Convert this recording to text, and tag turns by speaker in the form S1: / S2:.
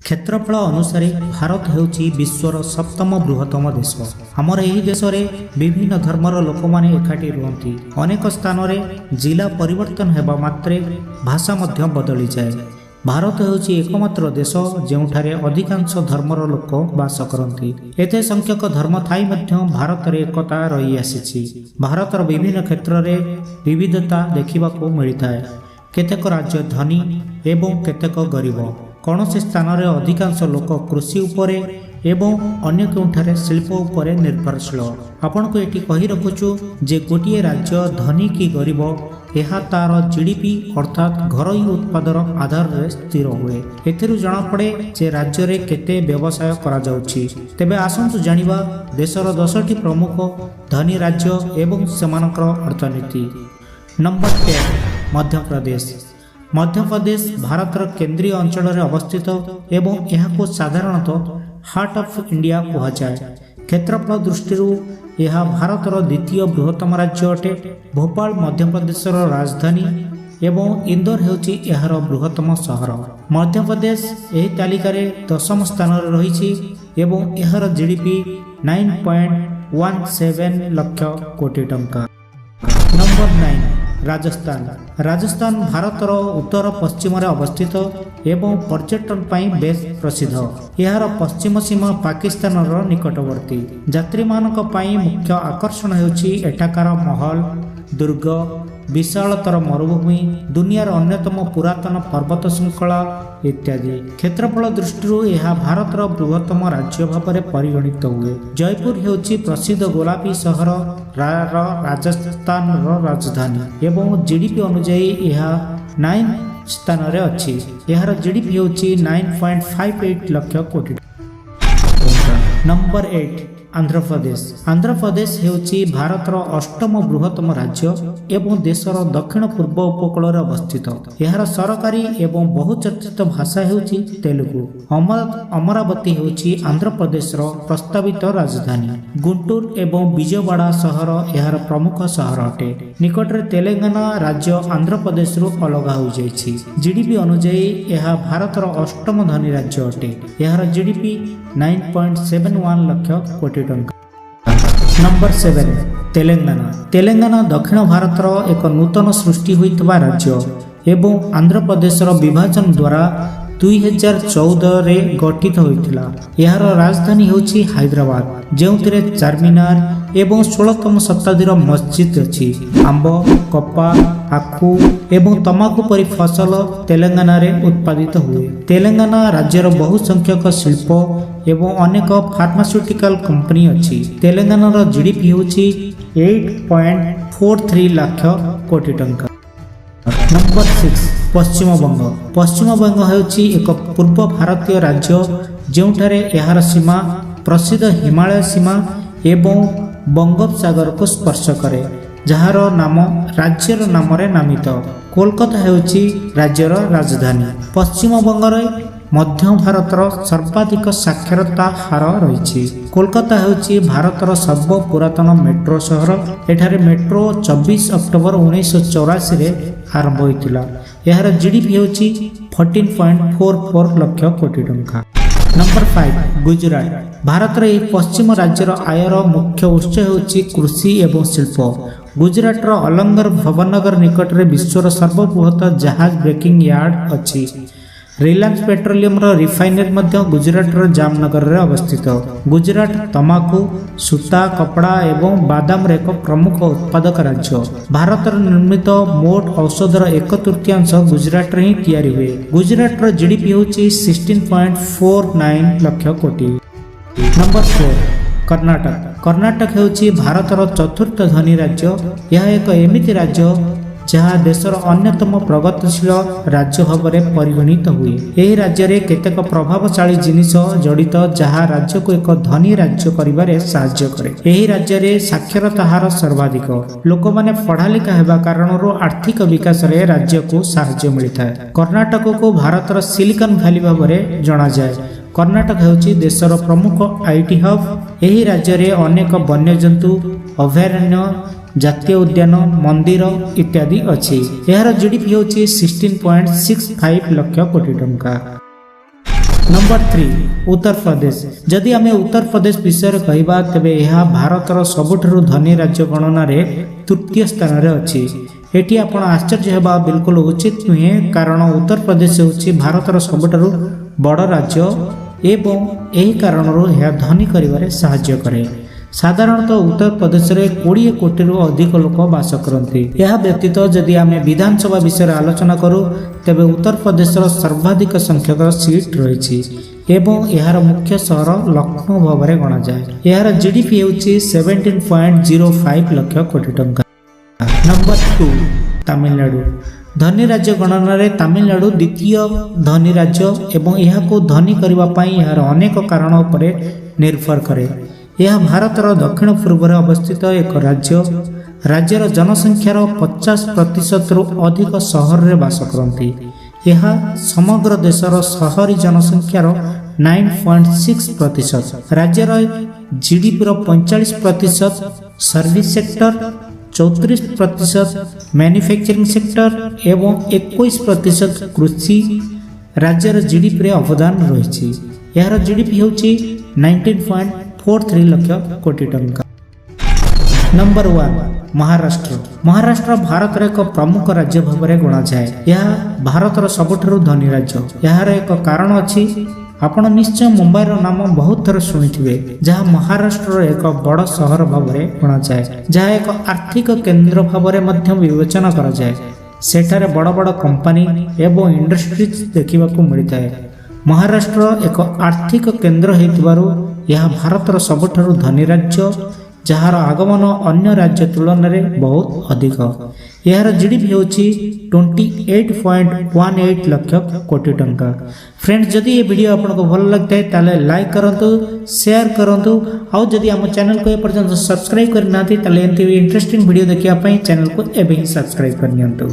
S1: କ୍ଷେତ୍ରଫଳ ଅନୁସାରେ ଭାରତ ହେଉଛି ବିଶ୍ୱର ସପ୍ତମ ବୃହତ୍ତମ ଦେଶ। ଆମର ଏହି ଦେଶରେ ବିଭିନ୍ନ ଧର୍ମର ଲୋକମାନେ ଏକାଠି ରୁହନ୍ତି। ଅନେକ ସ୍ଥାନରେ ଜିଲ୍ଲା ପରିବର୍ତ୍ତନ ହେବା ମାତ୍ରେ ଭାଷା ମଧ୍ୟ ବଦଳିଯାଏ। ଭାରତ ହେଉଛି ଏକମାତ୍ର ଦେଶ, ଯେଉଁଠାରେ ଅଧିକାଂଶ ଧର୍ମର ଲୋକ ବାସ କରନ୍ତି। ଏତେ ସଂଖ୍ୟକ ଧର୍ମ ଥାଇ ମଧ୍ୟ ଭାରତରେ ଏକତା ରହିଆସିଛି। ଭାରତର ବିଭିନ୍ନ କ୍ଷେତ୍ରରେ ବିବିଧତା ଦେଖିବାକୁ ମିଳିଥାଏ। କେତେକ ରାଜ୍ୟ ଧନୀ ଏବଂ କେତେକ ଗରିବ। କୌଣସି ସ୍ଥାନରେ ଅଧିକାଂଶ ଲୋକ କୃଷି ଉପରେ ଏବଂ ଅନ୍ୟ କେଉଁଠାରେ ଶିଳ୍ପ ଉପରେ ନିର୍ଭରଶୀଳ। ଆପଣଙ୍କୁ ଏଠି କହି ରଖୁଛୁ ଯେ ଗୋଟିଏ ରାଜ୍ୟ ଧନୀ କି ଗରିବ, ଏହା ତା'ର ଜିଡିପି ଅର୍ଥାତ୍ ଘରୋଇ ଉତ୍ପାଦର ଆଧାରରେ ସ୍ଥିର ହୁଏ। ଏଥିରୁ ଜଣାପଡ଼େ ଯେ ରାଜ୍ୟରେ କେତେ ବ୍ୟବସାୟ କରାଯାଉଛି। ତେବେ ଆସନ୍ତୁ ଜାଣିବା ଦେଶର 10ଟି ପ୍ରମୁଖ ଧନୀ ରାଜ୍ୟ ଏବଂ ସେମାନଙ୍କର ଅର୍ଥନୀତି। ନମ୍ବର 10, ମଧ୍ୟପ୍ରଦେଶ। ମଧ୍ୟପ୍ରଦେଶ ଭାରତର କେନ୍ଦ୍ରୀୟ ଅଞ୍ଚଳରେ ଅବସ୍ଥିତ ଏବଂ ଏହାକୁ ସାଧାରଣତଃ ହାର୍ଟ ଅଫ୍ ଇଣ୍ଡିଆ କୁହାଯାଏ। କ୍ଷେତ୍ରଫଳ ଦୃଷ୍ଟିରୁ ଏହା ଭାରତର ଦ୍ୱିତୀୟ ବୃହତ୍ତମ ରାଜ୍ୟ ଅଟେ। ଭୋପାଳ ମଧ୍ୟପ୍ରଦେଶର ରାଜଧାନୀ ଏବଂ ଇନ୍ଦୋର ହେଉଛି ଏହାର ବୃହତ୍ତମ ସହର। ମଧ୍ୟପ୍ରଦେଶ ଏହି ତାଲିକାରେ 10ମ ସ୍ଥାନରେ ରହିଛି ଏବଂ ଏହାର ଜିଡିପି 9.17 ଲକ୍ଷ କୋଟି ଟଙ୍କା। ନମ୍ବର 9, ରାଜସ୍ଥାନ। ରାଜସ୍ଥାନ ଭାରତର ଉତ୍ତର ପଶ୍ଚିମରେ ଅବସ୍ଥିତ ଏବଂ ପର୍ଯ୍ୟଟନ ପାଇଁ ବେଶ ପ୍ରସିଦ୍ଧ। ଏହାର ପଶ୍ଚିମ ସୀମା ପାକିସ୍ତାନର ନିକଟବର୍ତ୍ତୀ। ଯାତ୍ରୀମାନଙ୍କ ପାଇଁ ମୁଖ୍ୟ ଆକର୍ଷଣ ହେଉଛି ଏଠାକାର ମହଲ, ଦୁର୍ଗ, ବିଶାଳତର ମରୁଭୂମି, ଦୁନିଆର ଅନ୍ୟତମ ପୁରାତନ ପର୍ବତ ଶୃଙ୍ଖଳା ଇତ୍ୟାଦି। କ୍ଷେତ୍ରଫଳ ଦୃଷ୍ଟିରୁ ଏହା ଭାରତର ବୃହତ୍ତମ ରାଜ୍ୟ ଭାବରେ ପରିଗଣିତ ହୁଏ। ଜୟପୁର ହେଉଛି ପ୍ରସିଦ୍ଧ ଗୋଲାପୀ ସହର ରାଜସ୍ଥାନର ରାଜଧାନୀ ଏବଂ ଜିଡିପି ଅନୁଯାୟୀ ଏହା 9 ସ୍ଥାନରେ ଅଛି। ଏହାର ଜିଡିପି ହେଉଛି 9.58 ଲକ୍ଷ କୋଟି ଟଙ୍କା। ନମ୍ବର 8, ଆନ୍ଧ୍ରପ୍ରଦେଶ। ଆନ୍ଧ୍ରପ୍ରଦେଶ ହେଉଛି ଭାରତର ଅଷ୍ଟମ ବୃହତ୍ତମ ରାଜ୍ୟ ଏବଂ ଦେଶର ଦକ୍ଷିଣ ପୂର୍ବ ଉପକୂଳରେ ଅବସ୍ଥିତ। ଏହାର ସରକାରୀ ଏବଂ ବହୁଚର୍ଚ୍ଚିତ ଭାଷା ହେଉଛି ତେଲୁଗୁ। ଅମରାବତୀ ହେଉଛି ଆନ୍ଧ୍ରପ୍ରଦେଶର ପ୍ରସ୍ତାବିତ ରାଜଧାନୀ। ଗୁଣ୍ଟୁର ଏବଂ ବିଜୟବାଡ଼ା ସହର ଏହାର ପ୍ରମୁଖ ସହର ଅଟେ। ନିକଟରେ ତେଲେଙ୍ଗାନା ରାଜ୍ୟ ଆନ୍ଧ୍ରପ୍ରଦେଶରୁ ଅଲଗା ହୋଇଯାଇଛି। ଜିଡିପି ଅନୁଯାୟୀ ଏହା ଭାରତର ଅଷ୍ଟମ ଧନୀ ରାଜ୍ୟ ଅଟେ। ଏହାର ଜିଡିପି 9.71 ଲକ୍ଷ କୋଟି ଟଙ୍କା। ନମ୍ବର 7, ତେଲେଙ୍ଗାନା। ତେଲେଙ୍ଗାନା ଦକ୍ଷିଣ ଭାରତର ଏକ ନୂତନ ସୃଷ୍ଟି ହୋଇଥିବା ରାଜ୍ୟ ଏବଂ ଆନ୍ଧ୍ରପ୍ରଦେଶର ବିଭାଜନ ଦ୍ୱାରା 2014ରେ ଗଠିତ ହୋଇଥିଲା। ଏହାର ରାଜଧାନୀ ହେଉଛି ହାଇଦ୍ରାବାଦ, ଯେଉଁଥିରେ ଚାରମିନାର ଏବଂ 16ତମ ଶତାବ୍ଦୀର ମସଜିଦ୍ ଅଛି। ଆମ୍ବ, କପା, ଆଖୁ ଏବଂ ତମାଖୁ ପରି ଫସଲ ତେଲେଙ୍ଗାନାରେ ଉତ୍ପାଦିତ ହୁଏ। ତେଲେଙ୍ଗାନା ରାଜ୍ୟର ବହୁ ସଂଖ୍ୟକ ଶିଳ୍ପ ଏବଂ ଅନେକ ଫାର୍ମାସ୍ୟୁଟିକାଲ କମ୍ପାନୀ ଅଛି। ତେଲେଙ୍ଗାନାର ଜିଡିପି ହେଉଛି 8.43 ଲକ୍ଷ କୋଟି ଟଙ୍କା। ନମ୍ବର 6, ପଶ୍ଚିମବଙ୍ଗ। ପଶ୍ଚିମବଙ୍ଗ ହେଉଛି ଏକ ପୂର୍ବ ଭାରତୀୟ ରାଜ୍ୟ, ଯେଉଁଠାରେ ଏହାର ସୀମା ପ୍ରସିଦ୍ଧ ହିମାଳୟ ସୀମା ଏବଂ ବଙ୍ଗୋପସାଗରକୁ ସ୍ପର୍ଶ କରେ, ଯାହାର ନାମ ରାଜ୍ୟର ନାମରେ ନାମିତ। କୋଲକାତା ହେଉଛି ରାଜ୍ୟର ରାଜଧାନୀ। ପଶ୍ଚିମବଙ୍ଗରେ ମଧ୍ୟ ଭାରତର ସର୍ବାଧିକ ସାକ୍ଷରତା ହାର ରହିଛି। କୋଲକାତା ହେଉଛି ଭାରତର ସର୍ବ ପୁରାତନ ମେଟ୍ରୋ ସହର। ଏଠାରେ ମେଟ୍ରୋ 24 ଅକ୍ଟୋବର 1984ରେ ଆରମ୍ଭ ହୋଇଥିଲା। ଏହାର ଜିଡିପି ହେଉଛି 14.44 ଲକ୍ଷ କୋଟି ଟଙ୍କା। ନମ୍ବର 5, ଗୁଜୁରାଟ। ଭାରତର ଏହି ପଶ୍ଚିମ ରାଜ୍ୟର ଆୟର ମୁଖ୍ୟ ଉତ୍ସ ହେଉଛି କୃଷି ଏବଂ ଶିଳ୍ପ। ଗୁଜୁରାଟର ଅଲଙ୍ଗର ଭବନଗର ନିକଟରେ ବିଶ୍ୱର ସର୍ବବୃହତ ଜାହାଜ ବ୍ରେକିଂ ୟାର୍ଡ ଅଛି। ରିଲାଏନ୍ସ ପେଟ୍ରୋଲିୟମର ରିଫାଇନାରୀ ମଧ୍ୟ ଗୁଜୁରାଟର ଜାମନଗରରେ ଅବସ୍ଥିତ। ଗୁଜୁରାଟ ତମାଖୁ, ସୂତା କପଡ଼ା ଏବଂ ବାଦାମର ଏକ ପ୍ରମୁଖ ଉତ୍ପାଦକ ରାଜ୍ୟ। ଭାରତର ନିର୍ମିତ ମୋଟ ଔଷଧର ଏକ ତୃତୀୟାଂଶ ଗୁଜୁରାଟରେ ହିଁ ତିଆରି ହୁଏ। ଗୁଜୁରାଟର ଜିଡିପି ହେଉଛି 16.49 ଲକ୍ଷ କୋଟି। ନମ୍ବର 4, କର୍ଣ୍ଣାଟକ। କର୍ଣ୍ଣାଟକ ହେଉଛି ଭାରତର ଚତୁର୍ଥ ଧନୀ ରାଜ୍ୟ। ଏହା ଏକ ଏମିତି ରାଜ୍ୟ, ଯାହା ଦେଶର ଅନ୍ୟତମ ପ୍ରଗତିଶୀଳ ରାଜ୍ୟ ଭାବରେ ପରିଗଣିତ ହୁଏ। ଏହି ରାଜ୍ୟରେ କେତେକ ପ୍ରଭାବଶାଳୀ ଜିନିଷ ଜଡ଼ିତ, ଯାହା ରାଜ୍ୟକୁ ଏକ ଧନୀ ରାଜ୍ୟ କରିବାରେ ସାହାଯ୍ୟ କରେ। ଏହି ରାଜ୍ୟରେ ସାକ୍ଷରତା ହାର ସର୍ବାଧିକ। ଲୋକମାନେ ପଢ଼ାଲେଖା ହେବା କାରଣରୁ ଆର୍ଥିକ ବିକାଶରେ ରାଜ୍ୟକୁ ସାହାଯ୍ୟ ମିଳିଥାଏ। କର୍ଣ୍ଣାଟକକୁ ଭାରତର ସିଲିକନ୍ ଭ୍ୟାଲି ଭାବରେ ଜଣାଯାଏ। କର୍ଣ୍ଣାଟକ ହେଉଛି ଦେଶର ପ୍ରମୁଖ IT hub. ଏହି ରାଜ୍ୟରେ ଅନେକ ବନ୍ୟଜନ୍ତୁ ଅଭୟାରଣ୍ୟ, ଜାତୀୟ ଉଦ୍ୟାନ, ମନ୍ଦିର ଇତ୍ୟାଦି ଅଛି। ଏହାର ଜିଡିପି ହେଉଛି 16.65 ଲକ୍ଷ କୋଟି ଟଙ୍କା। ନମ୍ବର 3, ଉତ୍ତରପ୍ରଦେଶ। ଯଦି ଆମେ ଉତ୍ତରପ୍ରଦେଶ ବିଷୟରେ କହିବା, ତେବେ ଏହା ଭାରତର ସବୁଠାରୁ ଧନୀ ରାଜ୍ୟ ଗଣନାରେ ତୃତୀୟ ସ୍ଥାନରେ ଅଛି। ଏଠି ଆପଣ ଆଶ୍ଚର୍ଯ୍ୟ ହେବା ବିଲକୁଲ ଉଚିତ ନୁହେଁ, କାରଣ ଉତ୍ତରପ୍ରଦେଶ ହେଉଛି ଭାରତର ସବୁଠାରୁ ବଡ଼ ରାଜ୍ୟ ଏବଂ ଏହି କାରଣରୁ ଏହା ଧନୀ କରିବାରେ ସାହାଯ୍ୟ କରେ। ସାଧାରଣତଃ ଉତ୍ତରପ୍ରଦେଶରେ 20 କୋଟିରୁ ଅଧିକ ଲୋକ ବାସ କରନ୍ତି। ଏହା ବ୍ୟତୀତ ଯଦି ଆମେ ବିଧାନସଭା ବିଷୟରେ ଆଲୋଚନା କରୁ, ତେବେ ଉତ୍ତରପ୍ରଦେଶର ସର୍ବାଧିକ ସଂଖ୍ୟକ ସିଟ୍ ରହିଛି ଏବଂ ଏହାର ମୁଖ୍ୟ ସହର ଲକ୍ଷ୍ନୌ ଭାବରେ ଗଣାଯାଏ। ଏହାର ଜିଡିପି ହେଉଛି 17.05 ଲକ୍ଷ କୋଟି ଟଙ୍କା। ନମ୍ବର 2, ତାମିଲନାଡୁ। ଧନୀ ରାଜ୍ୟ ଗଣନାରେ ତାମିଲନାଡୁ ଦ୍ୱିତୀୟ ଧନୀ ରାଜ୍ୟ ଏବଂ ଏହାକୁ ଧନୀ କରିବା ପାଇଁ ଏହାର ଅନେକ କାରଣ ଉପରେ ନିର୍ଭର କରେ। ଏହା ଭାରତର ଦକ୍ଷିଣ ପୂର୍ବରେ ଅବସ୍ଥିତ ଏକ ରାଜ୍ୟ। ରାଜ୍ୟର ଜନସଂଖ୍ୟାର 50 ପ୍ରତିଶତରୁ ଅଧିକ ସହରରେ ବାସ କରନ୍ତି। ଏହା ସମଗ୍ର ଦେଶର ସହରୀ ଜନସଂଖ୍ୟାର 9.6%। ରାଜ୍ୟର ଜିଡିପିର 45% ସର୍ଭିସ ସେକ୍ଟର, 34% ମ୍ୟାନୁଫ୍ୟାକ୍ଚରିଂ ସେକ୍ଟର ଏବଂ 21% କୃଷି ରାଜ୍ୟର ଜିଡିପିରେ ଅବଦାନ ରହିଛି। ଏହାର ଜିଡିପି ହେଉଛି 19.43 ଲକ୍ଷ କୋଟି ଟଙ୍କା। ନମ୍ବର 1, ମହାରାଷ୍ଟ୍ର। ମହାରାଷ୍ଟ୍ର ଭାରତର ଏକ ପ୍ରମୁଖ ରାଜ୍ୟ ଭାବରେ ଗଣାଯାଏ। ଏହା ଭାରତର ସବୁଠାରୁ ଧନୀ ରାଜ୍ୟ। ଏହାର ଏକ କାରଣ ଅଛି। ଆପଣ ନିଶ୍ଚୟ ମୁମ୍ବାଇର ନାମ ବହୁତ ଥର ଶୁଣିଥିବେ, ଯାହା ମହାରାଷ୍ଟ୍ରର ଏକ ବଡ଼ ସହର ଭାବରେ ଗଣାଯାଏ, ଯାହା ଏକ ଆର୍ଥିକ କେନ୍ଦ୍ର ଭାବରେ ମଧ୍ୟ ବିବେଚନା କରାଯାଏ। ସେଠାରେ ବଡ଼ ବଡ଼ କମ୍ପାନୀ ଏବଂ ଇଣ୍ଡଷ୍ଟ୍ରିଜ୍ ଦେଖିବାକୁ ମିଳିଥାଏ। ମହାରାଷ୍ଟ୍ର ଏକ ଆର୍ଥିକ କେନ୍ଦ୍ର ହୋଇଥିବାରୁ ଏହା ଭାରତର ସବୁଠାରୁ ଧନୀ ରାଜ୍ୟ, ଯାହାର ଆଗମନ ଅନ୍ୟ ରାଜ୍ୟ ତୁଳନାରେ ବହୁତ ଅଧିକ। ଏହାର ଜିଡିପି ହେଉଛି 28.18 ଲକ୍ଷ କୋଟି ଟଙ୍କା। ଫ୍ରେଣ୍ଡସ୍, ଯଦି ଏ ଭିଡ଼ିଓ ଆପଣଙ୍କୁ ଭଲ ଲାଗିଥାଏ, ତାହେଲେ ଲାଇକ୍ କରନ୍ତୁ, ସେୟାର କରନ୍ତୁ। ଆଉ ଯଦି ଆମ ଚ୍ୟାନେଲକୁ ଏପର୍ଯ୍ୟନ୍ତ ସବସ୍କ୍ରାଇବ୍ କରିନାହାନ୍ତି, ତାହେଲେ ଏମିତି ଇଣ୍ଟରେଷ୍ଟିଂ ଭିଡ଼ିଓ ଦେଖିବା ପାଇଁ ଚ୍ୟାନେଲକୁ ଏବେ ହିଁ ସବସ୍କ୍ରାଇବ୍ କରିନିଅନ୍ତୁ।